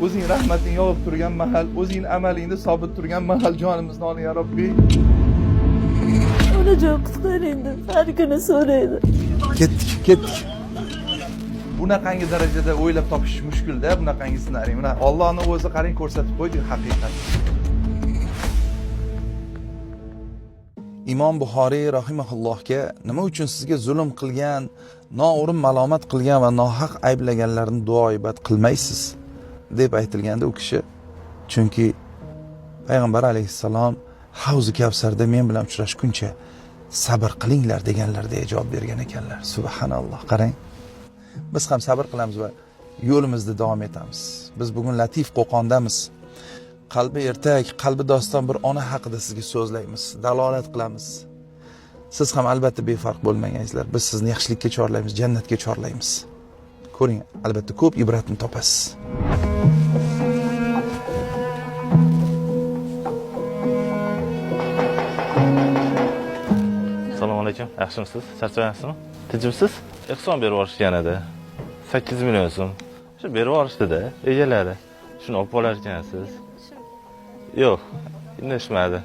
O'zing rahmating yog'ib turgan mahal, o'zing amalingda sobit turgan mahal jonimizni ol ya Robbi. Onajon qutqaring deb har kuni so'raydi. Ketdik, ketdik. Bunaqangi darajada o'ylab topish mushkulda, bunaqangi ssenariy. Mana Allohning o'zi qarang ko'rsatib qo'ydi haqiqat. Imom Buxoriy rahimahullohga nima uchun sizga zulm qilgan, noo'rin malomat qilgan va nohaq ayblaganlarni duo ibodat qilmaysiz deb aytilganda u kishi, chunki payg'ambar alayhissalom Havzi Kavsarda men bilan uchrashguncha sabr qilinglar deganlar deya javob bergan ekanlar. Subhanalloh, qarang. Biz ham sabr qilamiz va yo'limizda davom etamiz. Biz bugun Latif Qo'qondamiz. Qalbi ertak, qalbi doston bir ona haqida sizga so'zlaymiz, dalolat qilamiz. Siz ham albatta befarq bo'lmagansizlar. Biz sizni yaxshilikka chorlaymiz, jannatga chorlaymiz. Ko'ring, albatta ko'p ibratni topasiz. Assalomu alaykum. Yaxshimisiz? Charchamayapsizmi? Tinchmisiz? Ehson berib yuborishgan edi. 8 million so'm. Shu berib yuborishdida egalari. Shuni olib qolar ekansiz. Yo'q, indashmadi.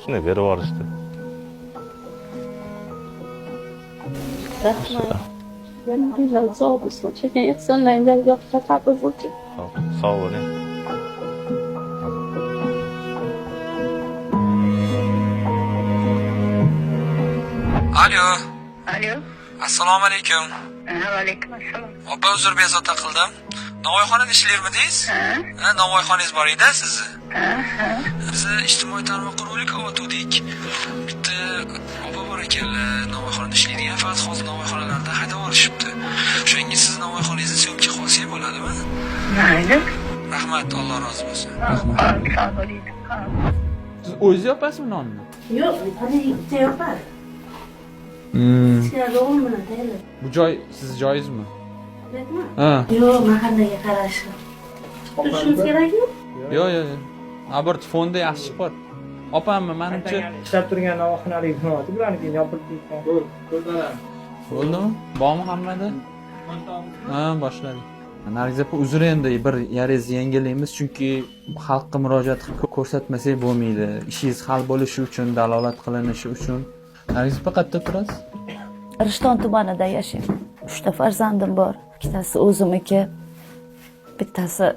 Shuni berib yuborishdi. Rahmat. Yana sog' bo'lsin. Chekkan ehsonlaringdan yoqqa qabul bo'lsin. Xo'p, sog' bo'ling. Alo, Alo. assalomu alaykum. Ha, alaykum assalom. Opa, uzr bezovta qildim. Novvoyxonada ishlarmidingiz? Ha, Ha, novvoyxonangiz bor edi sizni. ha, ha. Bizni ijtimoiy tarmoqqa rolik ovatuvdik. Bitta opa bor ekanlar, novvoyxonada ishlaydigan, faqat hozir novvoyxonalardan haydab yuborishibdi. O'shanga sizni novvoyxonangizni syomka qilsak bo'ladimi? Mayli. Rahmat, Alloh rozi bo'lsin. Rahmat. Sog' bo'ling. Ha. Siz o'zingiz yopasizmi nonni? Yo'q, bitta yopadi. Kichkina o'g'lim bilan tayyorladi. Bu joy sizni joyingizmi? Biladimi? Ha. Yo'q, mahallaga qarashli. Turishimiz kerakmi? Yo'q, yo'q, yo'q. Наоборот, fonda yaxshi chiqyapti. Opammi, menimcha Ishlab turgan navoxonalik binosi bularniki yopilib ketgan. bo'ldimi? Bormi hammada? Ha, boshladik. Nargiz opa, uzr endi bir yaringizni yangilaymiz, chunki xalqqa murojaat qilib ko'rsatmasak bo'lmaydi. Ishingiz hal bo'lishi uchun, dalolat qilinishi uchun. Nargiz opa qayerda turasiz? Rishton tumanida yashayman. 3 ta farzandim bor. Ikkitasi o'zimniki, bittasi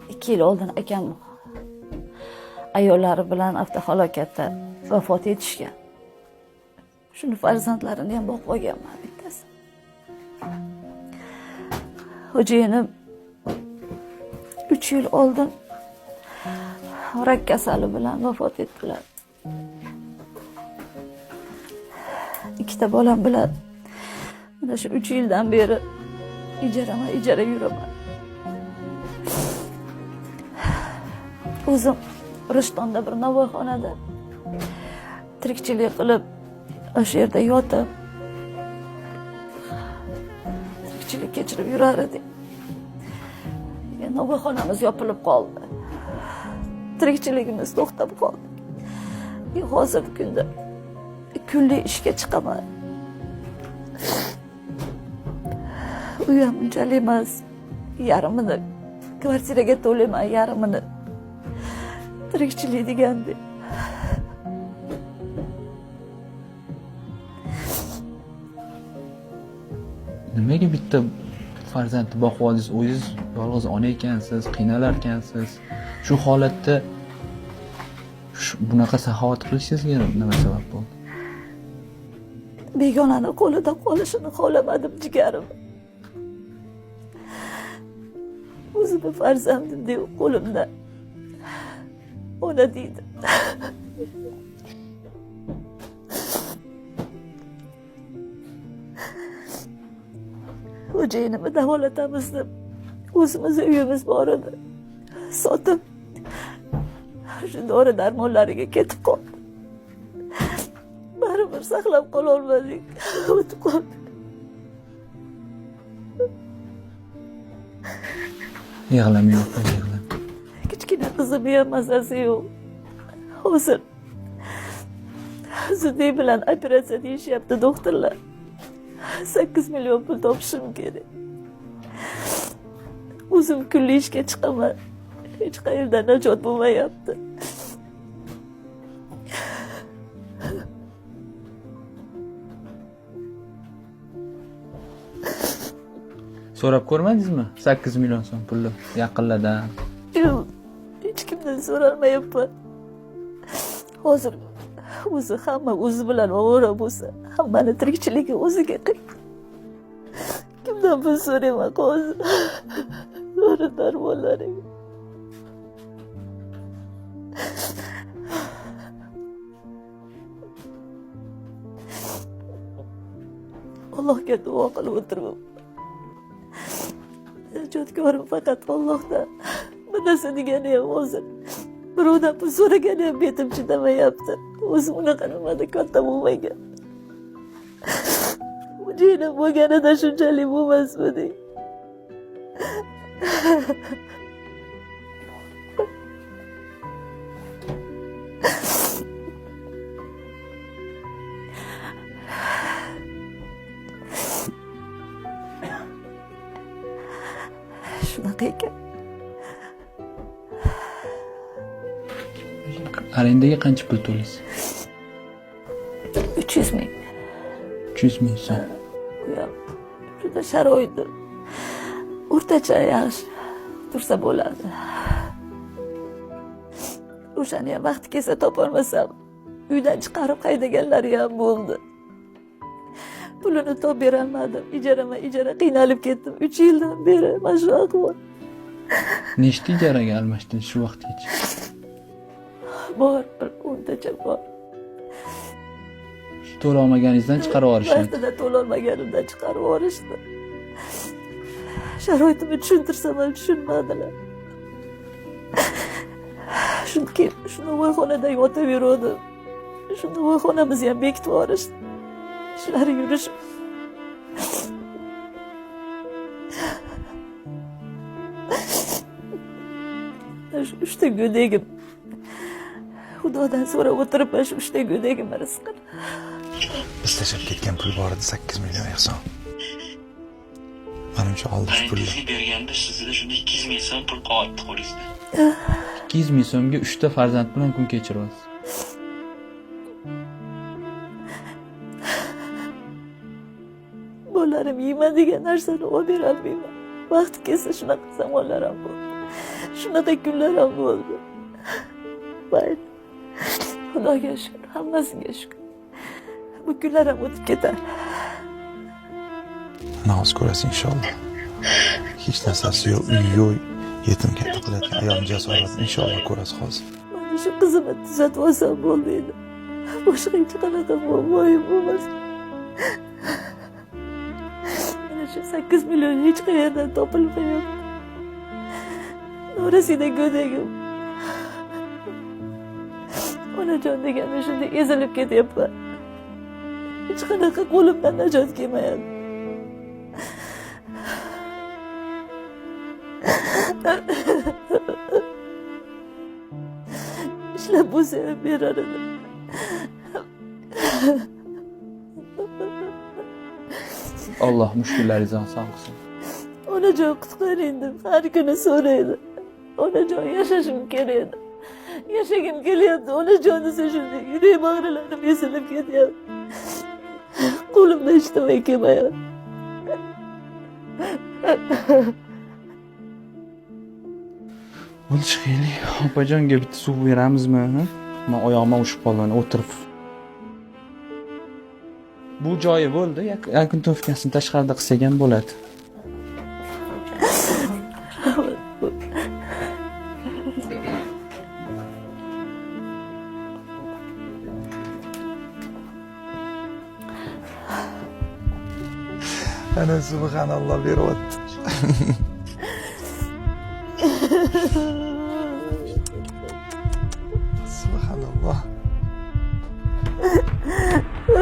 2 yil oldin akam ayollari bilan avtohalokatda vafot etishgan. Shuni farzandlarini ham boqib olganman bittasi. Xo'jayinim 3 yil oldin rak kasali bilan vafot etdilar. Ikkita bolam bilan mana shu 3 yildan beri ijarama ijara yuraman. O'zim Rishtonda bir novvoyxonada tirikchilik qilib, o'sha yerda yotib tirikchilik kechirib yurar edik. Novvoyxonamiz yopilib qoldi. Tirikchiligimiz to'xtab qoldi. Hozirgi kunda kunlik ishga chiqaman. U ham unchalik emas. Yarmini kvartiraga to'layman, yarmini tirikchilik degandek. Nimaga bitta farzandni boqib oldingiz? O'zingiz yolg'iz ona ekansiz, qiynalar ekansiz. Shu holatda bunaqa saxovat qilishingizga nima sabab bo'ldi? Begonani qo'lida qolishini xohlamadim jigarim. O'zimni farzandim deb qo'limda ona deydi. Xo'jayinimni davolatamiz deb o'zimizni uyimiz bor edi. Sotib shu dori darmonlariga ketib qoldi. Baribir saqlab qola olmadik. O'tib qoldi. Yig'lamang opa, yig'lamang. Kichkina qizimni ham mazasi yo'q. Hozir zudlik bilan operatsiya deyishyapti doktorlar. 8 million pul topishim kerak. O'zim kunlik ishga chiqaman. Hech qayerdan najot bo'lmayapti. So'rab ko'rmadingizmi? 8 million so'm pulni yaqinlardan. Yo'q, hech kimdan so'ralmayapman. Hozir o'zi hamma o'zi bilan ovora bo'lsa, hammani tirikchiligi o'ziga qiyin. Kimdan pul so'rayman hozir? Dori darmonlariga. Allohga duo qilib o'tiribman. Najotkorim faqat Allohdan. Bir narsa degani ham hozir birovdan pul so'ragani ham betim chidamayapti. O'zim unaqa nimada katta bo'lmagan. Jinim bo'lganida shunchalik bo'lmasmidi? Shunaqa ekan. Arendaga qancha pul to'laysiz? 300 ming. 300 ming so'm. Bu ham juda sharoiti o'rtacha yaxshi tursa bo'ladi. O'shani ham vaqti kelsa topolmasam uydan chiqarib haydaganlari ham bo'ldi. Pulini topib berolmadim. Ijarama ijara qiynalib ketdim. 3 yildan beri mana shu ahvol. Nechta ijaraga almashdingiz shu vaqtgacha? Bor, bir o'ntacha bor. To'la olmaganingizdan chiqarib yuborishdi. Vaqtida to'lolmaganimdan chiqarib yuborishdi. Sharoitimni tushuntirsam ham tushunmadilar. Shunki shu novvoyxonada yotib yuruvdim. Shu novvoyxonamizni ham bekitib yuborishdi. Ishlari yurishib. Shu 3ta go'dagim. Xudodan so'rab o'tiribman shu 3ta go'dagim rizqini. Biz tashlab ketgan pul bor edi 8 million Ehson. Manimcha oldi shu pulni. Arendangizni berganda sizda shunda 200 ming so'm pul qolyapti qo'lingizda. 200 ming so'mga 3 ta farzand bilan kun kechiryapsiz. Bolalarim yeyman degan narsani olib berolmayman. Vaqti kelsa shunaqa zamonlar ham bo'ldi. Shunaqa kunlar ham bo'ldi. Mayli. Xudoga shukr, hammasiga shukr. Bu kunlar ham o'tib ketar. Mana hozir ko'rasiz inshaalloh. Hech narsasi yo'q, uyi yo'q, yetim katta qilayotgan ayolning jasorati inshaalloh ko'rasiz hozir. Mana shu qizimni tuzatib olsam bo'ldi endi. Boshqa hech qanaqa muammoyim bo'lmas. Mana shu 8 million hech qayerdan topilmayapti. Norasida go'dagim. Onajon deganda shunday ezilib ketyapman. Hech qanaqa qo'limdan najot kelmayapti. Ishlab bo'lsa ham berar edim. Alloh mushkullaringizni oson qilsin. Onajon qutqaring deb har kuni so'raydi. Onajon yashashim kerak edi. Yashagim kelyapti. Onajon desa shunday yurak bag'rilarim ezilib ketyapti. Qo'limdan hech nima kelmayapti. Bo'ldi, chiqaylik. Opajonga bitta suv beramizmi? Men oyog'im ushib qoldi, o'tirib. Bu joyi bo'ldi. Yakun to'fkasini tashqarida qilsak ham bo'ladi. Ana subhanalloh beryapti. Subhanalloh.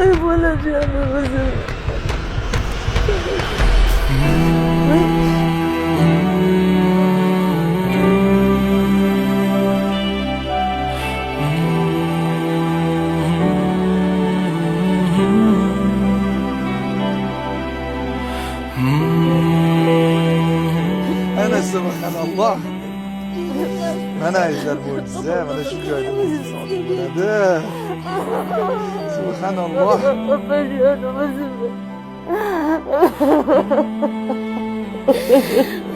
Ay bolajonim o'zim. Ana subhanalloh. Mana azizlar mo'jiza, mana shu joyda mo'jiza sodir bo'ladi. Subhanalloh. Opajonim o'zim.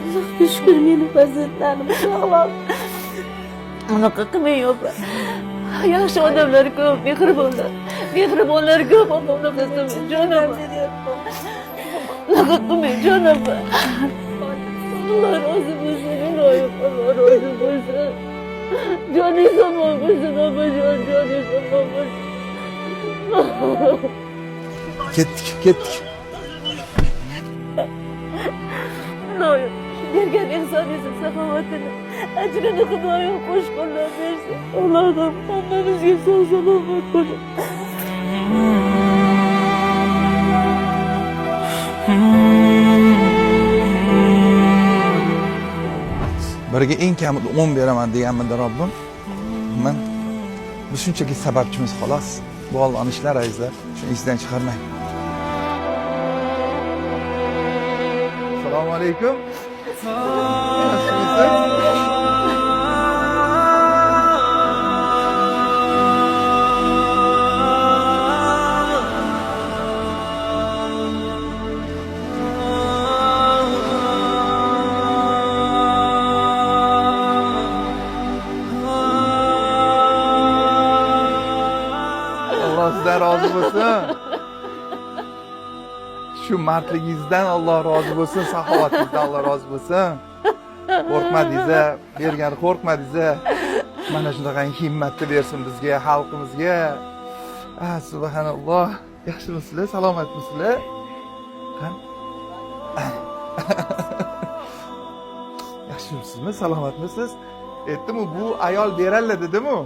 Allohga shukur, meni farzandlarim sog'lom. Unaqa qilmang opa. Yaxshi odamlar ko'p, mehribonlar. Mehribonlar ko'p opa, unaqa qilmang jonim. Unaqa qilmang jonim. Alloh rozi bo'lsin, iloyim, Alloh rozi bo'lsin. Joningiz omon bo'lsin opajon, joningiz omon bo'lsin. Ketdik, ketdik. Xudoyim, bergan ehsoningizni saxovatini, ajrini Xudoyim qo'shqo'llab bersin. Allohim hammamizga sog' salomat bo'ling. Biriga eng kamida 10 beraman deganmidi Robbim? Men biz shunchaki sababchimiz xolos. Bu Allohning ishlari azizlar. Shuni esdan chiqarmang. Assalomu alaykum. Alloh sizdan rozi bo'lsin. Shu mardligingizdan Alloh rozi bo'lsin, saxovatingizdan Alloh rozi bo'lsin. Qo'rqmadingiz-a, bergani qo'rqmadingiz-a. Mana shunaqangi himmatni bersin bizga, xalqimizga. Ah, subhanalloh. Yaxshimisizlar, salomatmisizlar? Ha? Yaxshimisizmi, salomatmisiz? Aytdim-u, bu ayol beradi dedim-u.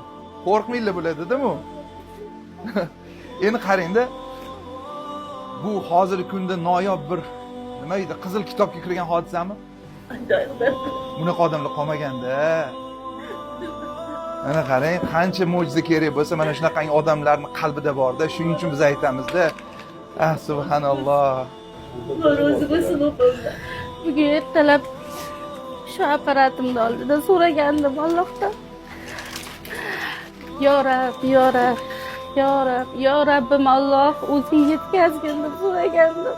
Qo'rqmanglar bular dedim-u. Endi qarang-da, bu hozirgi kunda noyob bir nima deydi, qizil kitobga kirgan hodisami? Bunaqa odamlar qolmaganda. Mana qarang, qancha mo'jiza kerak bo'lsa, mana shunaqangi odamlarning qalbida borda. Shuning uchun biz aytamizda, ah, subhanalloh. Alloh rozi bo'lsin opamdan. Bugun ertalab shu apparatimni oldida so'ragandim Allohdan. Yo Rab, yo Rab, yo Rab, yo Rabbim Alloh, o'zing yetkazgin deb so'ragandim.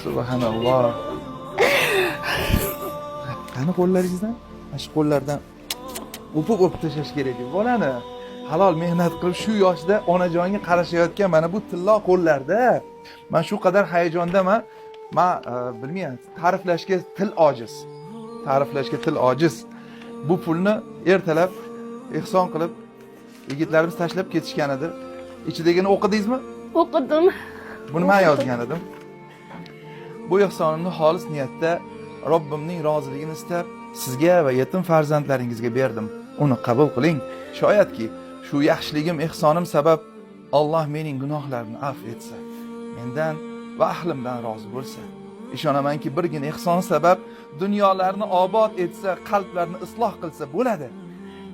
Subhanalloh. Qani qo'llaringizdan? Mana shu qo'llardan o'pib-o'pib tashlash kerak bolani. Halol mehnat qilib shu yoshda onajonga qarashayotgan mana bu tillo qo'llarda. Men shu qadar hayajondaman. Men bilmayman, ta'riflashga til ojiz. Ta'riflashga til ojiz. Bu pulni ertalab ehson qilib yigitlarimiz tashlab ketishgan edi. Ichidagini o'qidingizmi? O'qidim. Buni men yozgan edim. Bu ehsonimni xolis niyatda Robbimning roziligini istab sizga va yetim farzandlaringizga berdim. Uni qabul qiling. Shoyatki shu yaxshiligim, ehsonim sabab Alloh mening gunohlarimni afv etsa, mendan va ahlimdan rozi bo'lsa. Ishonamanki birgina ehson sabab dunyolarni obod etsa, qalblarni isloh qilsa bo'ladi.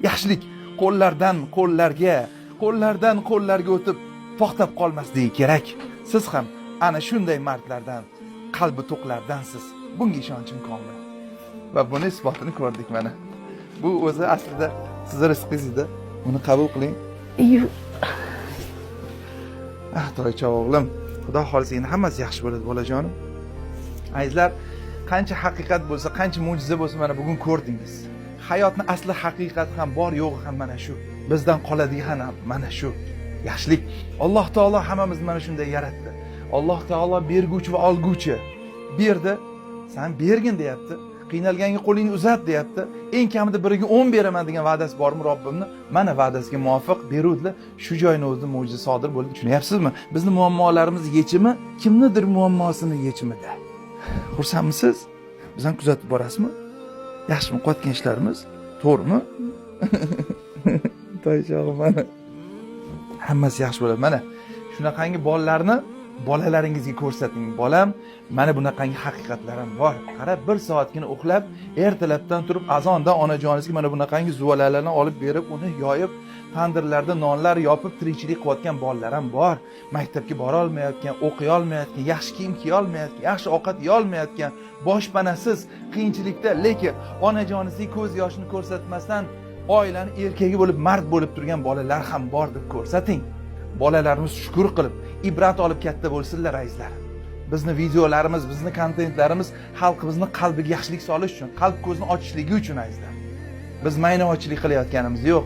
Yaxshilik qo'llardan qo'llarga, qo'llardan qo'llarga o'tib to'xtab qolmasligi kerak. Siz ham ana shunday mardlardan, qalbi to'qlardansiz. Bunga ishonchim komil. Va buni isbotini ko'rdik mana. Bu o'zi aslida sizni rizqingiz edi. Uni qabul qiling. Ah, toycha o'g'lim, Xudo xolisa endi hammasi yaxshi bo'ladi bolajonim. Azizlar, qancha haqiqat bo'lsa, qancha mo'jiza bo'lsa mana bugun ko'rdingiz. Hayotning asli haqiqati ham bor, yo'g'i ham mana shu. Bizdan qoladigan ham mana shu. Yaxshilik. Alloh taolo hammamizni mana shunday yaratdi. Alloh taolo berguvchi va olguvchi. Berdi, sen bergin deyapti. Qiynalganga qo'lingni uzat deyapti. Eng kamida biriga 10 beraman degan va'dasi bormi Robbimni? Mana va'dasiga muvofiq beruvdilar. Shu joyni o'zida mo'jiza sodir bo'ldi. Tushunyapsizmi? Bizning muammolarimiz yechimi kimnidir muammosini yechimida. Xursandmisiz? Bizani kuzatib borasizmi? Yaxshimi qilayotgan ishlarimiz? To'g'rimi? Toychog'im mana. Hammasi yaxshi bo'ladi. Mana shunaqangi bolalarni bolalaringizga ko'rsating. Bolam, mana bunaqangi haqiqatlar ham bor. Qara, bir soatgina uxlab, ertalabdan turib azondan onajoningizga mana bunaqangi zuvalalarni olib berib, uni yoyib, Tandirlarda nonlar yopib tirikchilik qilayotgan bolalar ham bor. Maktabga bora olmayotgan, o'qiy olmayotgan, yaxshi kiyim kiya olmayotgan, yaxshi ovqat yeya olmayotgan, boshpanasiz, qiyinchilikda, lekin onajonisining ko'z yoshini ko'rsatmasdan oilani erkagi bo'lib, mard bo'lib turgan bolalar ham bor deb ko'rsating. Bolalarimiz shukr qilib, ibrat olib katta bo'lsinlar, azizlar. Bizni videolarimiz, bizni kontentlarimiz xalqimizni qalbiga yaxshilik solish uchun, qalb ko'zini ochishligi uchun, azizlar. Biz maynavochilik qilayotganimiz yo'q,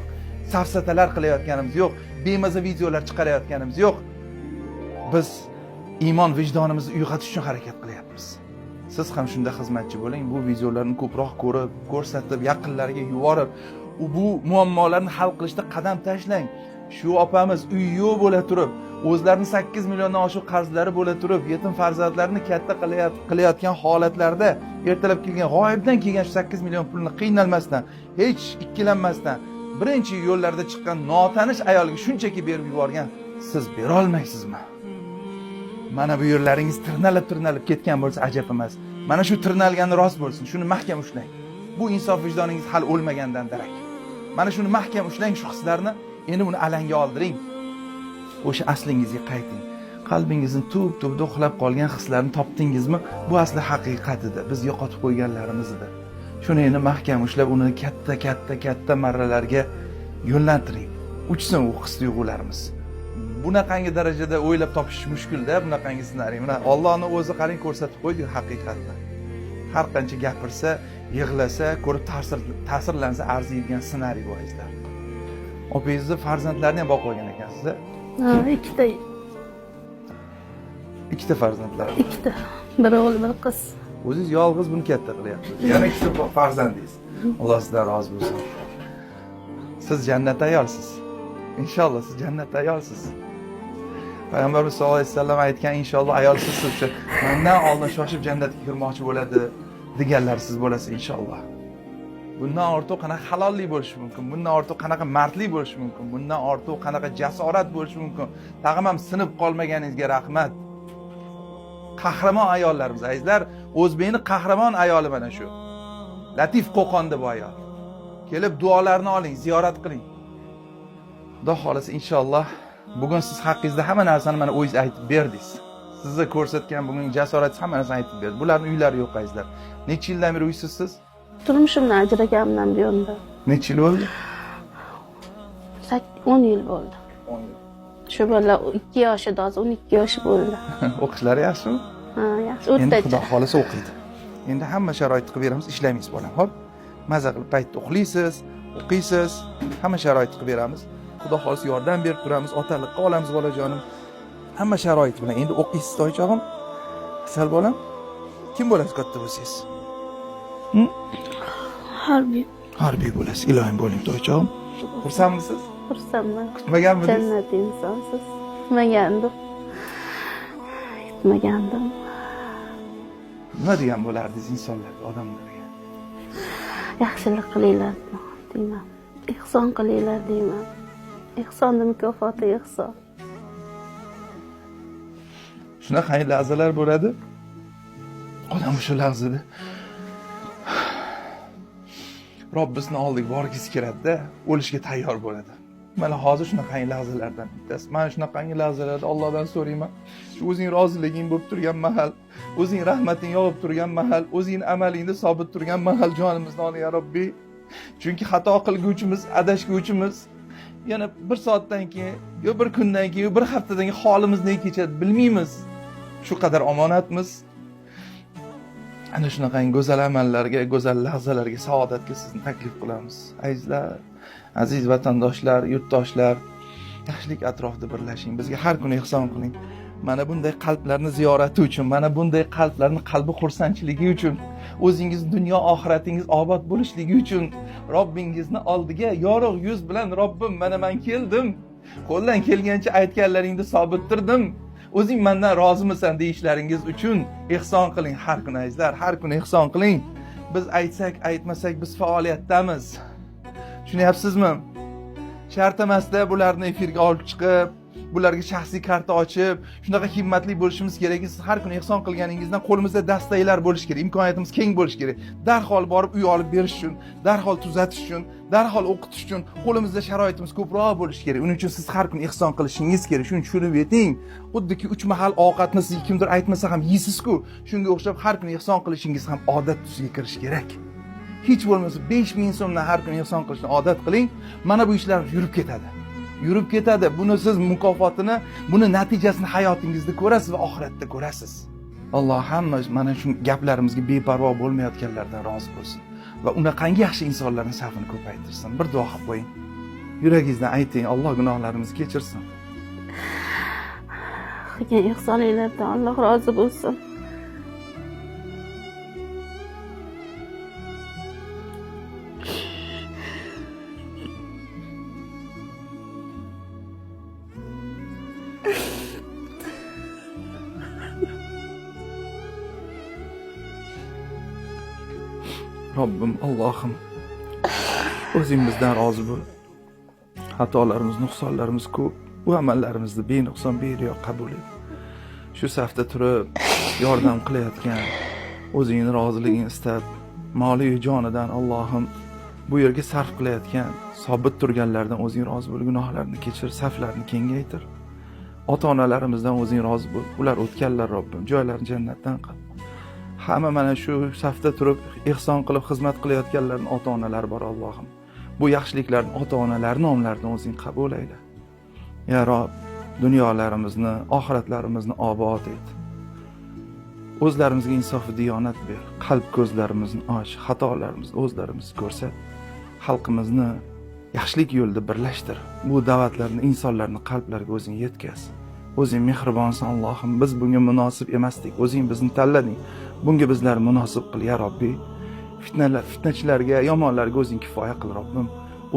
safsatalar qilayotganimiz yo'q, bemaza videolar chiqarayotganimiz yo'q. Biz iymon vijdonimizni uyg'otish uchun harakat qilyapmiz. Siz ham shunda xizmatchi bo'ling. Bu videolarni ko'proq ko'rib, ko'rsatib, yaqinlarga yuborib, bu muammolarni hal qilishda qadam tashlang. Shu opamiz uyi yo'q bo'la turib, o'zlarini 8 milliondan oshiq qarzlari bo'la turib, yetim farzandlarini katta qilayotgan holatlarda ertalab kelgan, g'oyibdan kelgan shu 8 million pulni qiynalmasdan, hech ikkilanmasdan birinchi yo'llarda chiqqan notanish ayolga shunchaki berib yuborgan, siz bera olmaysizmi? Mana bu yerlaringiz tirnalib ketgan bo'lsa ajab emas. Mana shu tirnalgani rost bo'lsin, shuni mahkam ushlang. Bu insof vijdoningiz hali o'lmagandan darak. Mana shuni mahkam ushlang, shu hislarni, endi uni alanga oldiring. O'sha aslingizga qayting. Qalbingizni tub-tubida uxlab qolgan hislarni topdingizmi? Bu asli haqiqat edi. Biz yo'qotib qo'yganlarimiz edi. Shuni endi mahkam ushlab, uni katta katta katta marralarga yo'naltiring. Uchsin u his tuyg'ularimiz. Bunaqangi darajada o'ylab topish mushkulda, bunaqangi ssenariy. Mana Allohning o'zi qarang ko'rsatib qo'ydi haqiqatni. Har qancha gapirsa, yig'lasa, ko'rib ta'sirlansa arziydigan ssenariy bu, azizlar. Opangizning farzandlarini ham boqib olgan ekansiz-a? Ha, ikkita. Ikkita farzandlari. Ikkita. Bir o'g'il, bir qiz. O'zingiz yolg'iz buni katta qilyapsiz. Yana ikkita farzandingiz. Alloh sizdan rozi bo'lsin. Siz jannat ayolsiz. Inshaalloh siz jannat ayolsiz. Payg'ambarimiz sollallohu alayhi vasallam aytgan, inshaalloh ayol sizsiz, o'sha mendan oldin shoshib jannatga kirmoqchi bo'ladi deganlar siz bo'lasiz inshaalloh. Bundan ortiq qanaqa halollik bo'lishi mumkin? Bundan ortiq qanaqa mardlik bo'lishi mumkin? Bundan ortiq qanaqa jasorat bo'lishi mumkin? Tag'in ham sinib qolmaganingizga rahmat. Qahramon ayollarimiz, azizlar, o'zbekning qahramon ayoli mana shu. Latif Qo'qonda bu ayol. Kelib duolarni oling, ziyorat qiling. Xudo xolasa inshaalloh bugun siz haqqingizda hamma narsani mana o'zingiz aytib berdingiz. Sizni ko'rsatgan bugun jasoratingiz hamma narsani aytib berdi. Bularning uylari yo'q, azizlar. Necha yildan beri uysizsiz? Turmushimdan ajraganimdan buyonda. Necha yil bo'ldi? 10 yil bo'ldi. 10 yil. Shu bola 2 yoshida, hozir 12 yoshi bo'ldi. O'qishlari yaxshimi? Ha, yaxshi, Endi o'rtacha. Xudo xolasa o'qiydi. Endi hamma sharoitni qilib beramiz, ishlamaysiz bolam, xo'p? Maza qilib paytda uxlaysiz, o'qiysiz, hamma sharoitni qilib beramiz. Xudo xolasa yordam berib turamiz, otalikqa olamiz bolajonim. Hamma sharoit bilan endi o'qiysiz, toychog'im. Asal bolam, kim bo'lasiz katta bo'lsangiz? Harbiy. Harbiy bo'lasiz. Ilohim bo'ling, toychog'im. Xursandmisiz? Xursandman. Kutmaganmidingiz? Jannat insonsiz. Kutmagandim. Kutmagandim. Nima degan bo'lardingiz insonlarga, odamlarga? Yaxshilik qilinglar deyman. Ehson qilinglar deyman. Ehsonni mukofoti ehson. Shunaqangi lahzalar bo'ladi. Odam o'sha lahzada Robbisini oldiga borgisi keladi-da, o'lishga tayyor bo'ladi. Mana hozir shunaqangi lahzalardan bittasi. Mana shunaqangi lahzalarda Allohdan so'rayman. Shu o'zing roziliging bo'lib turgan mahal, o'zing rahmating yog'ib turgan mahal, o'zing amalingda sobit turgan mahal jonimizni ol ya Robbi. Chunki xato qilguvchimiz, adashguvchimiz yana bir soatdan keyin, yo bir kundan keyin, yo bir haftadan keyin holimiz ne kechadi bilmaymiz. Shu qadar omonatmiz. Ana shunaqangi go'zal amallarga, go'zal lahzalarga, saodatga sizni taklif qilamiz. Azizlar, aziz vatandoshlar, yurtdoshlar, yaxshilik atrofida birlashing. Bizga har kuni ehson qiling. Mana bunday qalblarni ziyorati uchun, mana bunday qalblarni qalbi xursandchiligi uchun, o'zingiz dunyo oxiratingiz obod bo'lishligi uchun Robbingizni oldiga yorug' yuz bilan Robbim, mana men keldim. Qo'ldan kelgancha aytganlaringni sobit turdim. O'zing mendan rozimisan deyishlaringiz uchun ehson qiling har kuni, azizlar, har kuni ehson qiling. Biz aytsak, aytmasak biz faoliyatdamiz. Tushunyapsizmi? Shart emasda bularni efirga olib chiqib, bularga shaxsiy karta ochib, shunaqa himmatli bo'lishimiz kerakki, siz har kuni ehson qilganingizdan qo'limizda dastaklar bo'lishi kerak, imkoniyatimiz keng bo'lishi kerak. Darhol borib uy olib berish uchun, darhol tuzatish uchun, darhol o'qitish uchun qo'limizda sharoitimiz ko'proq bo'lishi kerak. Uning uchun siz har kuni ehson qilishingiz kerak. Shuni tushunib yeting. Xuddiki 3 mahal ovqatni sizga kimdir aytmasa ham yeysiz-ku. Shunga o'xshab har kuni ehson qilishingiz ham odat tusiga kirishi kerak. Hech bo'lmasa 5000 so'mdan har kuni ehson qilishni odat qiling. Mana bu ishlar yurib ketadi. Yurib ketadi. Buni siz mukofotini, buni natijasini hayotingizda ko'rasiz va oxiratda ko'rasiz. Alloh hamma mana shu gaplarimizga beparvo bo'lmayotganlardan rozi bo'lsin va unaqangi yaxshi insonlarning safini ko'paytirsin. Bir duo qilib qo'ying. Yuragingizdan ayting, Alloh gunohlarimizni kechirsin. Qilgan ehsoninglardan Alloh rozi bo'lsin. Robbim, Allohim, o'zing bizdan rozi bo'l. Xatolarimiz, nuqsonlarimiz ko'p. Bu amallarimizni benuqson, beriyo qabul et. Shu safda turib yordam qilayotgan, o'zingni roziligingni istab, moli jonidan Allohim bu yerga sarf qilayotgan, sobit turganlardan o'zing rozi bo'l, gunohlarini kechir, saflarini kengaytir. Ota-onalarimizdan o'zing rozi bo'l. Ular o'tganlar Robbim, joylarini jannatdan qil. Hamma mana shu safda turib ehson qilib xizmat qilayotganlarning ota-onalari bor Allohim. Bu yaxshiliklarni ota-onalar nomlaridan o'zing qabul ayla. Ya Rob, dunyolarimizni, oxiratlarimizni obod et. O'zlarimizga insof va diyonat ber. Qalb ko'zlarimizni och, xatolarimizni o'zlarimiz ko'rsat. Xalqimizni yaxshilik yo'lida birlashtir. Bu da'vatlarni insonlarning qalblariga o'zing yetkaz. O'zing mehribonsan Allohim, biz bunga munosib emasdik. O'zing bizni tanlading. Bunga bizlar munosib qil ya Robbi. Fitnachilarga, yomonlarga o'zing kifoya qil Robbim.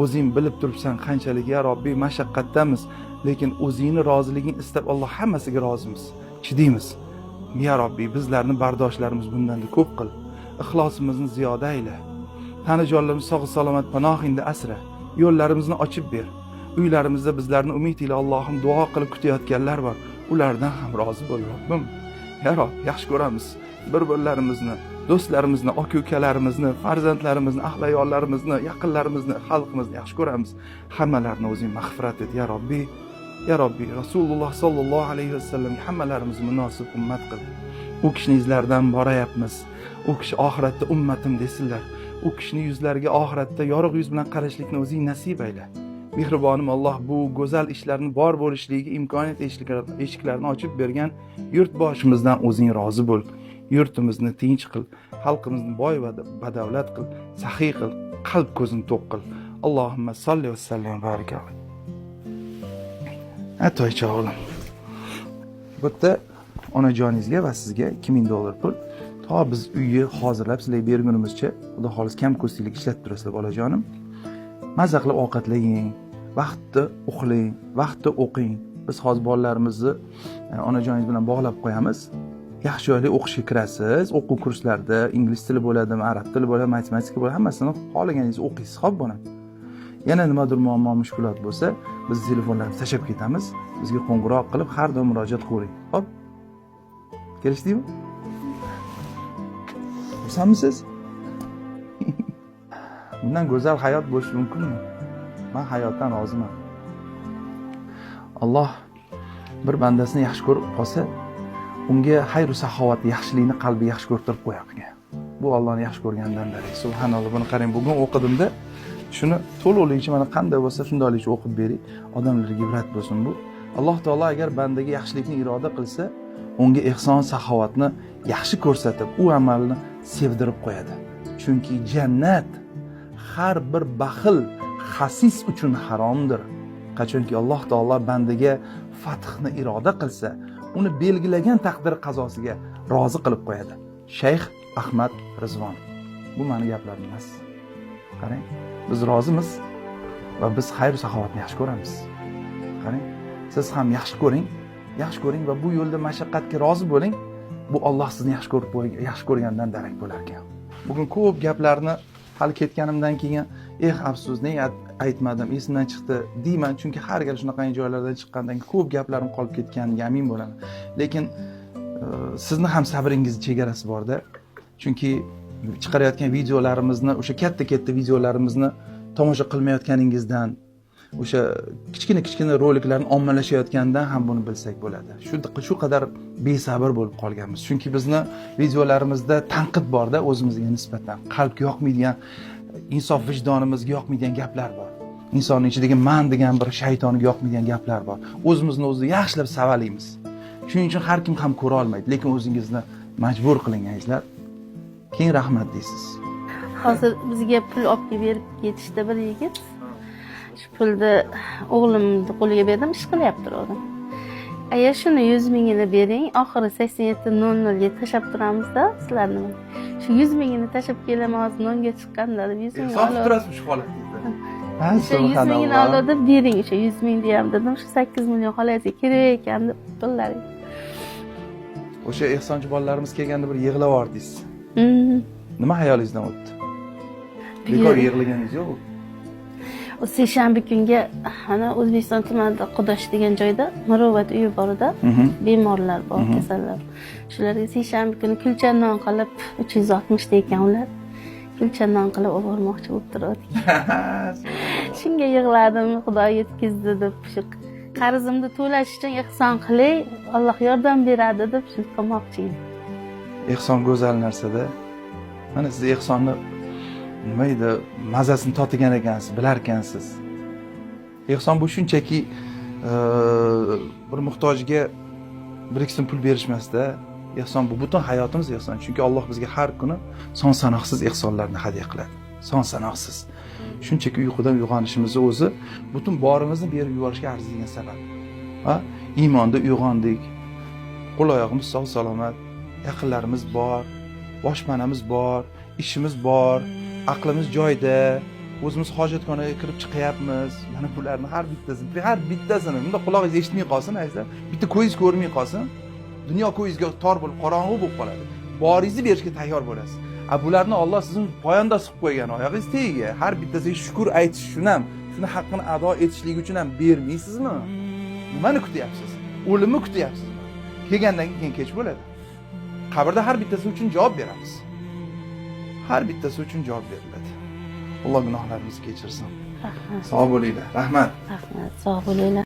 O'zing bilib turibsan qanchalik ya Robbi mashaqqatdamiz, lekin o'zingni roziliging istab Alloh hammasiga rozimiz. Chidaymiz. Ya Robbi, bizlarni bardoshlarimiz bundan da ko'p qil. Ixlosimizni ziyoda ayla. Tani jonlarimiz sog' salomat panohingda asra. Yo'llarimizni ochib ber. Uylarimizda bizlarni umid ila Allohim duo qilib kutayotganlar bor. Ulardan ham rozi bo'l Robbim. Ya Rob, yaxshi ko'ramiz bir-birlarimizni, do'stlarimizni, aka-ukalarimizni, farzandlarimizni, ahli ayollarimizni, yaqinlarimizni, xalqimizni yaxshi ko'ramiz. Hammalarini o'zing mag'firat et ya Robbi. Ya Robbi, Rasululloh sallallohu alayhi vasallamga hammalarimizni munosib ummat qil. U kishining izlaridan borayapmiz. U kishi oxiratda ummatim desinlar. U kishining yuzlariga oxiratda yorug' yuz bilan qarashlikni o'zing nasib ayla. Mehribonim Alloh, bu go'zal ishlarni bor bo'lishligiga imkoniyat eshiklarini ochib bergan yurtboshimizdan o'zing rozi bo'l. Yurtimizni tinch qil, xalqimizni boy va badavlat qil, saxiy qil, qalb ko'zini to'q qil. Allohumma solli va sallim va barik alayhi. Atoycha o'g'lim. Bu yerda onajoningizga va sizga $2000 pul. To biz uyni hozirlab sizlarga bergunimizcha, Xudo xolis kam ko'stliklik ishlatib turasizlar bolajonim. Maza qilib ovqatlang, vaqtda uxlang, vaqtda o'qing. Biz hozir bolalarimizni onajoningiz bilan bog'lab qo'yamiz. Yaxshi joyga o'qishga kirasiz, o'quv kurslarida ingliz tili bo'ladimi, arab tili bo'ladimi, matematika bo'ladi, hammasini xohlaganingizni o'qiysiz, xo'p bolam. Yana nimadir muammo, mushkulot bo'lsa, biz telefonlarni tashlab ketamiz. Bizga qo'ng'iroq qilib har doim murojaat qilavering. Xo'p? Kelishdikmi? Xursandmisiz? Bundan go'zal hayot bo'lishi mumkinmi? Men hayotdan roziman. Alloh bir bandasini yaxshi ko'rib qolsa, unga xayr saxovat, yaxshilikni qalbi yaxshi ko'rtirib qo'yar ekan. Bu Allohni yaxshi ko'rgandan darak. Subhanalloh, buni qarang, bugun o'qidimda, shuni to'liqligicha mana qanday bo'lsa shundoqligicha o'qib bering, odamlarga ibrat bo'lsin bu. Alloh taolo agar bandaga yaxshilikni iroda qilsa, unga ehson saxovatni yaxshi ko'rsatib, u amalni sevdirib qo'yadi. Chunki jannat har bir baxil, xasis uchun haromdir. Qachonki Alloh taolo bandaga fathni iroda qilsa, uni belgilagan taqdir qazosiga rozi qilib qo'yadi. Shayx Ahmad Rizvon. Bu meni gaplarim emas. Qarang, biz rozimiz va biz xayr saxovatni yaxshi ko'ramiz. Qarang, siz ham yaxshi ko'ring, yaxshi ko'ring va bu yo'lda mashaqqatga rozi bo'ling. Bu Alloh sizni yaxshi ko'rib yaxshi ko'rgandan darak bo'lar ekan. Bugun ko'p gaplarni hali ketganimdan keyin, afsus, nega aytmadim, esimdan chiqdi deyman, chunki har gal shunaqangi joylardan chiqqandan keyin ko'p gaplarim qolib ketganiga amin bo'laman. Lekin sizni ham sabringizni chegarasi borda. Chunki chiqarayotgan videolarimizni, o'sha katta-katta videolarimizni tomosha qilmayotganingizdan, o'sha kichkina-kichkina roliklarni ommalashayotganidan ham buni bilsak bo'ladi. Shu qadar besabr bo'lib qolganmiz. Chunki bizni videolarimizda tanqid borda o'zimizga nisbatan, qalbga yoqmaydigan, insof vijdonimizga yoqmaydigan gaplar bor. Insonning ichidagi man degan bir shaytonga yoqmaydigan gaplar bor. O'zimizni o'zi yaxshilab savalaymiz. Shuning uchun har kim ham ko'ra olmaydi, lekin o'zingizni majbur qiling azizlar. Keyin rahmat deysiz. Hozir bizga pul olib kelib berib ketishdi bir yigit. Shu pulni o'g'limni qo'liga berdim, ish qilyapti o'g'lim. Aya shuni 100 mingini bering, oxiri 87.00 ga tashlab turamizda sizlarni. Shu 100 mingini tashlab kelaman hozir nonga chiqqanda deb 100 ming Ehson olib. turasiz shu holatda. Ha, O'sha 100 mingini oladi bering, o'sha 100 ming deyam dedim, shu 8 million xolangizga kerak ekan deb pullaring. O'sha ehsonchi bolalarimiz kelganda bir yig'lab yubordingiz. Nima xayolingizdan o'tdi? Bekor yig'laganingiz yo'q. O seshanba kunga ana O'zbekiston tumanida Qudosh degan joyda muruvvat uyi bor edi. Bemorlar bor, kasallar. Shularga seshanba kuni kulcha non qilib 360 ta ekan ular. Kulcha non qilib olib bormoqchi bo'lib turardik. Shunga yig'ladim, Xudo yetkazdi deb, shu qarzimni to'lash uchun ehson qilay, Alloh yordam beradi deb shuni qilmoqchi edim. Ehson go'zal narsada. Mana siz ehsonni nima edi, mazasini totigan ekansiz, bilar ekansiz. Ehson bu shunchaki bir muhtojga 1-2 so'm pul berishmasda. Ehson bu butun hayotimiz ehson. Chunki Alloh bizga har kuni son sanoqsiz ehsonlarni hadya qiladi. Son sanoqsiz. Shunchaki uyqudan uyg'onishimizni o'zi butun borimizni berib yuborishga arziydigan sabab. Ha? Iymonda uyg'ondik. Qo'l oyog'imiz sog' salomat, yaqinlarimiz bor, boshpanamiz bor, ishimiz bor, aqlimiz joyida, o'zimiz hojatxonaga kirib chiqyapmiz. Mana bularni har bittasini bunda qulog'ingiz eshitmay qolsin, azizlar, bitta ko'zingiz ko'rmay qolsin, dunyo ko'zingizga tor bo'lib, qorong'u bo'lib qoladi. Boringizni berishga tayyor bo'lasiz. A bularni Alloh sizning poyandoz qilib qo'ygan, oyog'ingiz tagiga. Har bittasiga shukr aytish uchun ham, shuni haqqini ado etishlik uchun ham bermaysizmi? Nimani kutyapsiz? O'limni kutyapsizmi? Kelgandan keyin kech bo'ladi. Qabrda har bittasi uchun javob beramiz. Har bittasi uchun javob beriladi. Alloh gunohlarimizni kechirsin. Rahmat. Sog' bo'linglar. Rahmat. Rahmat, sog' bo'linglar.